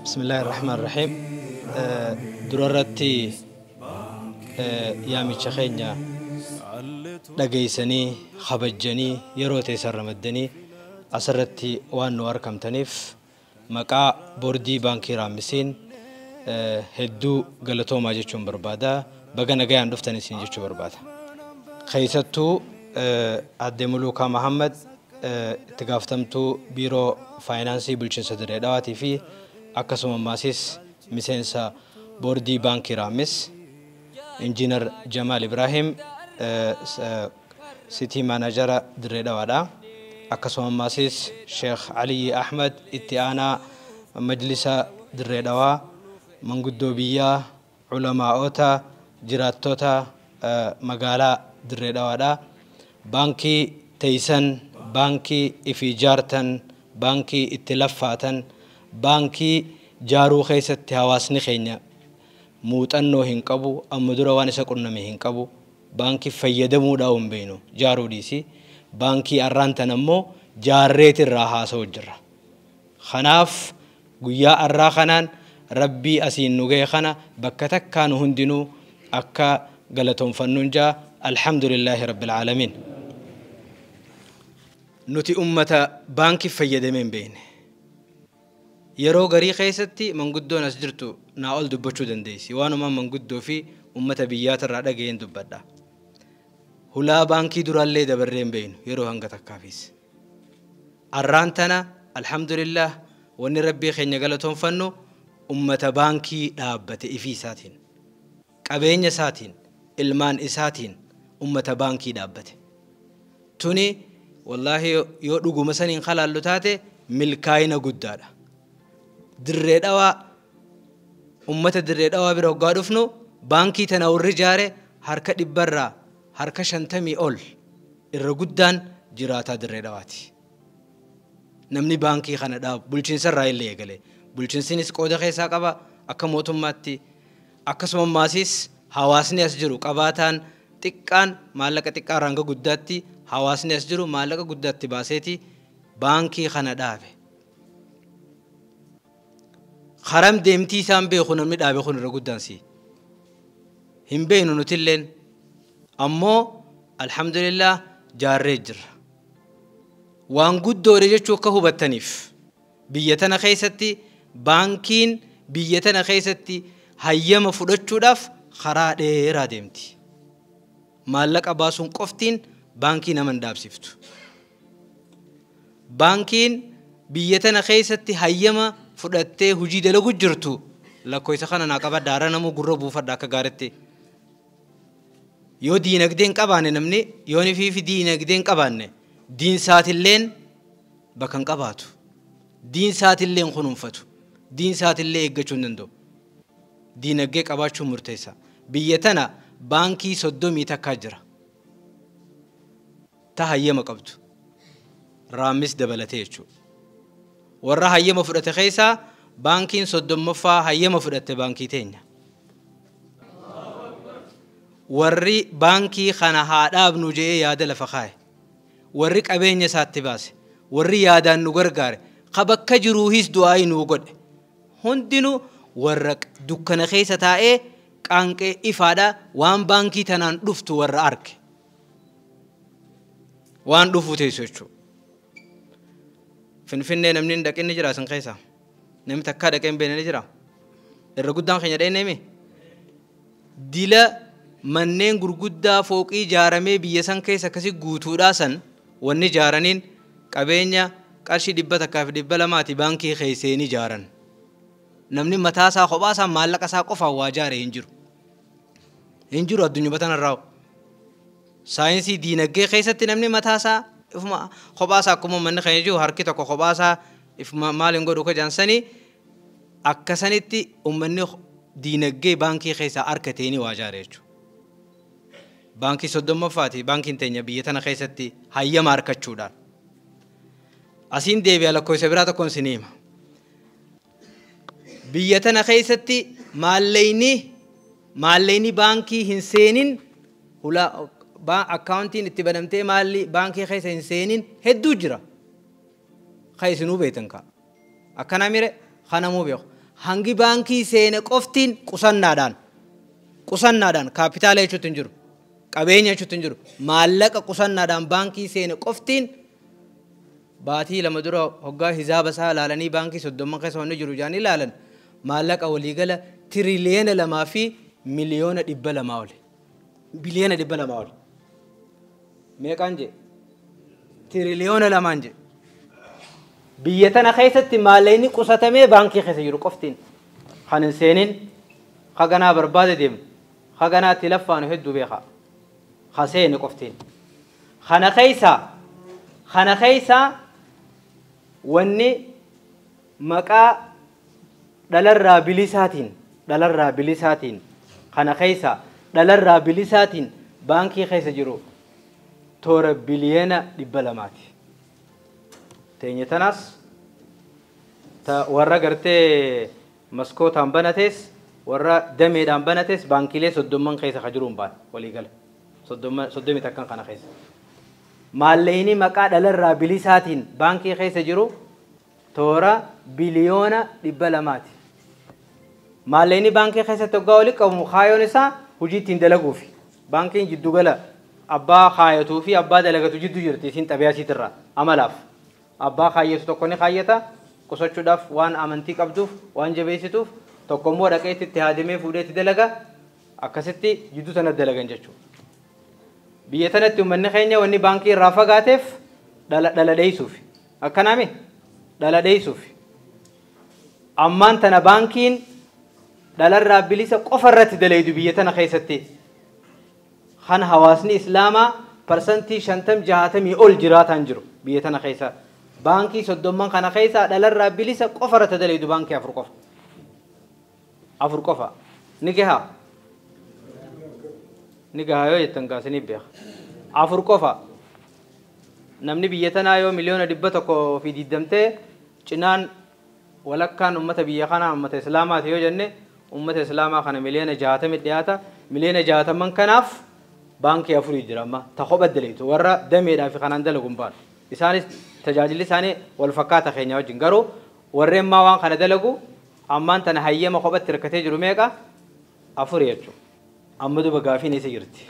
بسم الله الرحمن الرحيم. Durarratti yaamicha keenya dhageessanii kabajjanii yeroo teessan ramaddanii asirratti waan nu argamtaniif maqaa boordii baankii Raamisiin hedduu galatoomaa jechuun barbaada. Baga nagayaan dhuftan isin jechuu barbaada. Keessattuu Aadde Muluukaa Mahammad, itti gaafatamtuu biiroo faayinaansii bulchiinsa Dirree Dhawaatii fi akkasuma ammaasis miseensa boordii baankii Raamis, Injiinar Jamaal Ibrahim, city manager Dirree Dhawaadha. Akkasuma ammaasis Sheekh Aliyyi Ahmad, itti aanaa majlisa Dirree Dhawaa, manguddoo biyyaa, culamaa'ota, jiraattota magaalaa Dirree Dhawaadha. Baankii teeysan, baankii ifi ijaartan, baankii itti laffaatan, baankii jaaruu keessatti hawaasni keenya muuxannoo hin qabu, amma dura waan isa qunname hin qabu, baankii fayyadamuudhaa hin beeknu, jaaruu dhiisi. Baankii arraan tan ammoo jaarreet irraa haasa'u jirra. Kanaaf guyyaa arraa kanaan Rabbii asiin nu ga'e kana bakka takkaa nu hundinuu akka galatoonfannuun jaa. Alhamdulillaahi rabbil aalamiin. Nuti ummata baankii fayyadamee hin beekne. Yeroo garii keessatti manguddoon as jirtu naa ol dubbachuu dandeessi. Waanumaan manguddoo fi ummata biyyaatirraa dhaga'een dubbadha. Hulaa baankii duraallee dabarree hin beeknu yeroo hanga takkaafis. Arraan tana alhamdulillah wanni Rabbii keenya galatoonfannu ummata baankii dhaabbate ifii isaatiin, qabeenya isaatiin, ilmaan isaatiin ummata baankii dhaabbate. Tuni wallaahi yoo dhuguma saniin kalaallu taate milkaa'ina guddaadha. Dirree Dhawaa, ummata Dirree Dhawaa bira hoggaa dhufnu, baankii tana warri jaare harka dhibbarraa harka 50 ol irra guddaan jiraataa Dirree Dhawaati. Namni baankii kana dhaabu bulchiinsarraa illee eegale. Bulchiinsinis qooda keessaa qaba akka mootummaatti, akkasuma ammaasiis hawaasni as jiru qabaataan xiqqaan maallaqa xiqqaa hanga guddaatti, hawaasni as jiru maallaqa guddaatti baaseeti baankii kana dhaabe. Karam deemtii isaan beeku namni dhaabe kun irra guddaan si. Hin beeknu nutilleen, ammoo alhamdulillah jaarree jirra. Waan guddoodha jechuu akka hubattaniif, biyya tana keessatti baankiin biyya tana keessatti hayyama fudhachuudhaaf karaa dheeraa deemti. Maallaqa baasuun qoftiin baankii nama hin dhaabsiftu. Baankiin biyya tana keessatti hayyama fudhattee hojii dalagu jirtu lakkoofsa kana naa qabadha, hara namuu gurra buufadha akka gaaritti. Yoo diinagdee hin qabaanne, namni yoo fi diinagdee hin qabaanne, diinsaatilleen bakka hin qabaatu. Diinsaatillee hin kunuunfatu. Diinsaatillee eeggachuu hin danda'u. Diinagdee qabaachuun murteessa. Biyya tana baankii 31 jira. Ta hayyama qabdu. Raammis dabalatee jechuudha. Warra hayyama fudhate keessaa baankiin 30ffaa hayyama fudhatte baankii teenya. Warri baankii kana haa dhaabnu jedhee yaada lafa kaa'e. Warri qabeenya isaatti baase. Warri yaadaan nu gargaare. Ka bakka jiruuhis du'aa nuu godhe. Hundinuu warra dukkana keessa taa'ee qaanqee ifaadha waan baankii tanaan dhuftu warra arge. Waan dhufuu teessu jechuudha. Finfinnee namni hin dhaqin ni jira isin keessa. Namni takkaa dhaqee hin beekne ni jira. Irra guddaan keenya dhaqne. Dila manneen gurguddaa fooqii ijaaramee biyya san keessa akkasii guutuudhaa san wanni ijaaraniin qabeenya qarshii 100 fi 200ti baankii keesseen ijaaran. Namni mataa isaa kophaa isaa maallaqa isaa qofaan waa ijaare hin jiru. Hin jiru addunyaa tanarraa. Saayinsii diinagdee keessatti namni mataa isaa ifuma kophaa isaa, akkuma manni keenya jiru harki tokko kophaa isaa ifuma maal hin godhu kajaansanii, akkasanitti uummanni diinagdee baankii keessaa harkateeni waa ijaare jechuudha. Baankii 30ffaati baankiin teenya biyya tana keessatti hayyama harkachuudhaan. Asiin deebi'a, lakkoofsa biraa tokkoon isinii hima. Biyya tana keessatti maallayni baankii hin seenin hulaa akkaawuntiin itti banamtee maalli baankii keessa hin seenin hedduu jira. Ka isinuu beektan kaa. Akkana mire kanamuu beeku. Hangi baankii seene qoftiin qusannaadhaan qusannaadhaan kaapitaala jechuutti hin jiru. Qabeenya jechuutti hin jiru. Maallaqa qusannaadhaan baankii seene qoftiin baatii 2 dura hoggaa hisaaba isaa ilaalanii baankii 30 keessa wanni jiru jaanii ilaalan maallaqa waliigala tiriliyoona 2 fi miliyoona 200 oli. Biliyoona 200 oli. Meeqaan jee? Tiriliyoona 2 jee. Biyya tana keessatti maallaqni qusatamee baankii keessa jiru qoftiin kan hin seenin haganaa barbaade deemu haganaa itti laffaanu hedduu beeka ha seene qoftiin. Kana keessa wanni maqaa dhalarraa bilisaatiin kana keessa dhalarraa bilisaatiin baankii keessa jiru toora biliyoona 200ti. Teenya tanaas ta warra gartee maskootaan banates warra dameedhaan banates baankiilee 30 keessa ka jiru hin baane waliigala 31 kana keessa. Maallaqni maqaa dhalarraa bilisaatiin baankii keessa jiru toora biliyoona 200ti. Maallaqni baankii keessatti hoggaa walii qabamu kaayoon isaa hojii ittiin dalaguufi. Baankiin jiddugala abbaa kaayatuu fi abbaa dalagatu jidduu jirti isiin xabiyaa isiitirraa amalaaf. Abbaa kaayyatu tokko ni kaayyata qusachuudhaaf waan amantii qabduuf waan jabeessituuf tokko immoo dhaqee itti haadimee fuudhee itti dalaga akkasitti jidduu sana dalagan jechuudha. Biyya tanatti uummanni keenya wanni baankii irraa fagaateef dhala dheessuufi. Akkanaami dhala dheessuufi. Ammaan tana baankiin dhalarraa bilisa qofa irratti dalaydu biyya tana keessatti. Kan hawaasni islaamaa parsantii 50-60 ol jiraataan jiru biyya tana keessa. Baankii 30 kana keessa dhalarraa bilisa qofa irratti dalaydu baankii 4 qofa. 4 qofa. Ni gahaa? Ni gahaa yoo jettan gaasanii beeka. 4 qofa. Namni biyya tanaa yoo miliyoona 120 ta'e cinaan walakkaan uummata biyya kanaa uummata islaamaati yoo jenne uummata islaamaa kana miliyoona 60 dhiyaata. Miliyoona 60 kanaaf baankii 4 jira amma ta kopha dalaytu warra dameedhaa fi kanaan dalagu hin baanu. Isaanis tajaajilli isaanii wal fakkaata keenya wajjin garuu warreen maa waan kana dalagu ammaan tana hayyama kophatti hirkatee jiru meeqa? 4 jechuudha. Amma duba gaafiin isa jirti.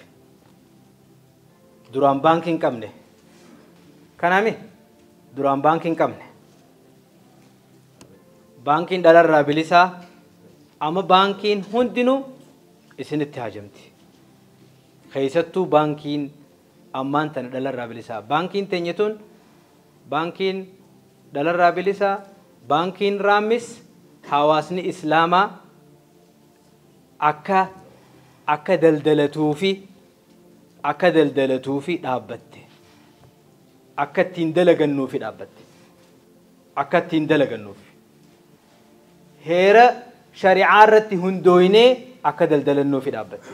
Duraan baankii hin qabne. Kanaami duraan baankii hin qabne. Baankiin dhalarraa bilisaa amma baankiin hundinuu isinitti hajamti. Keessattuu baankiin ammaan tana dhalarraa bilisaa. Baankiin teenya tun baankiin dhalarraa bilisaa baankiin raammis hawaasni islaamaa akka daldalatuufi dhaabbatte. Akka ittiin dalagannuufi dhaabbatte. Akka ittiin dalagannuufi. Heera shari'aa irratti hundooynee akka daldalannuufi dhaabbatte.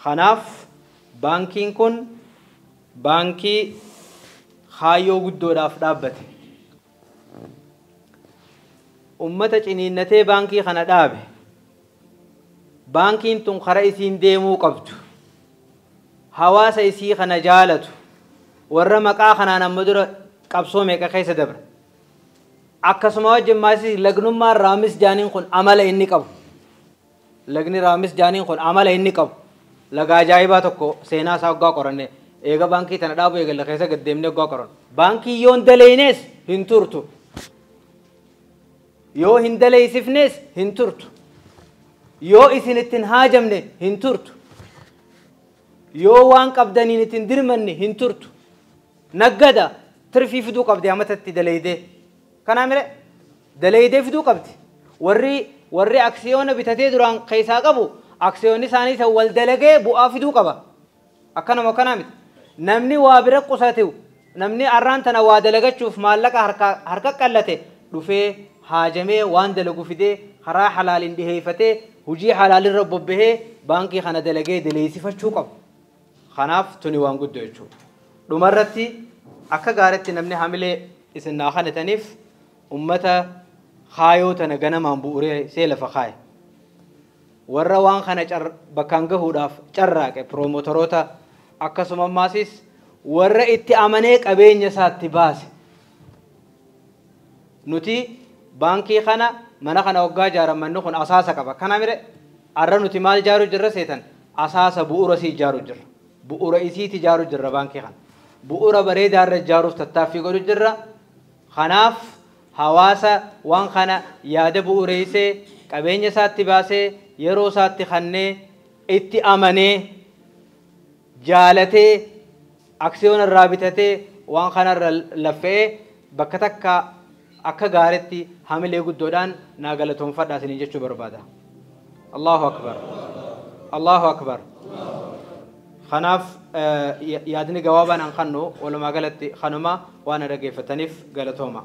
Kanaaf baankiin kun baankii kaayyoo guddoodhaaf dhaabbate. Ummata ciniinnatee baankii kana dhaabe. Baankiin tun karaa isiin deemuu qabdu. Hawaasa isii kana jaalatu. Warra maqaa kanaan amma dura qabsoo meeqa keessa dabra. Akkasuma wajjin maasii lagnummaan raamis jaaniin kun amala inni qabu. Lagni raamis jaaniin kun amala inni qabu. Laga ajaa'ibaa tokko seenaa isaa hoggaa qoranne eega baankii tana dhaabu eegalla keessa gad deemnee hoggaa qoranne. Baankii yoo hin dalaynees hin turtu. Yoo hin dalaysifnees hin turtu. Yoo isin ittiin haajamne hin turtu. Yoo waan qabdaniin ittiin dirmanne hin turtu. Naggada tirfii fiduu qabdi amatatti dalaydee. Kanaa mire dalaydee fiduu qabdi. Warri aksiyoona bitatee duraan keessaa qabu aksiyoonni isaanii isa wal dalagee bu'aa fiduu qaba. Akkanuma akkanaa miti. Namni waa bira qusatu namni arraan tana waa dalagachuuf maallaqa harka qallate dhufee haajamee waan dalagu fidee karaa halaaliin dhiheeffatee hojii halaalirra bobbahee baankii kana dalagee daleessifachuu qabu. Kanaaf tuni waan guddoo jechuudha. Dhumarratti akka gaariitti namni hamilee isin naa kanataniif ummata kaayoo tana ganamaan bu'uuree see lafa kaaye. Warra waan kana bakkaan gahuudhaaf carraaqe piroomotoroota, akkasuma ammaasis warra itti amanee qabeenya isaatti baase. Nuti baankii kana, mana kana waggaa ijaaran, manni kun asaasa qaba. Kana mire arra nuti maal ijaaru jirra seetan? Asaasa bu'uura isii ijaaru jirra. Bu'uura isiiti ijaaru jirra baankii kana. Bu'uura bareedaa irra ijaaruuf tattaaffii godhu jirra. Kanaaf hawaasa waan kana yaada bu'uureessee, qabeenya isaatti baasee, yeroo isaatti kannee, itti amanee, jaalatee, aksiyoona irraa bitatee, waan kanarra laffa'ee bakka takka akka gaaritti hamilee guddoodhaan naa galatoonfadhaa isinii jechuu barbaada. Allahu akbar. Allahu akbar. Kanaaf yaadni gabaabaan an kannu walumaa galatti kanuma. Waan dhaggeeffataniif galatooma.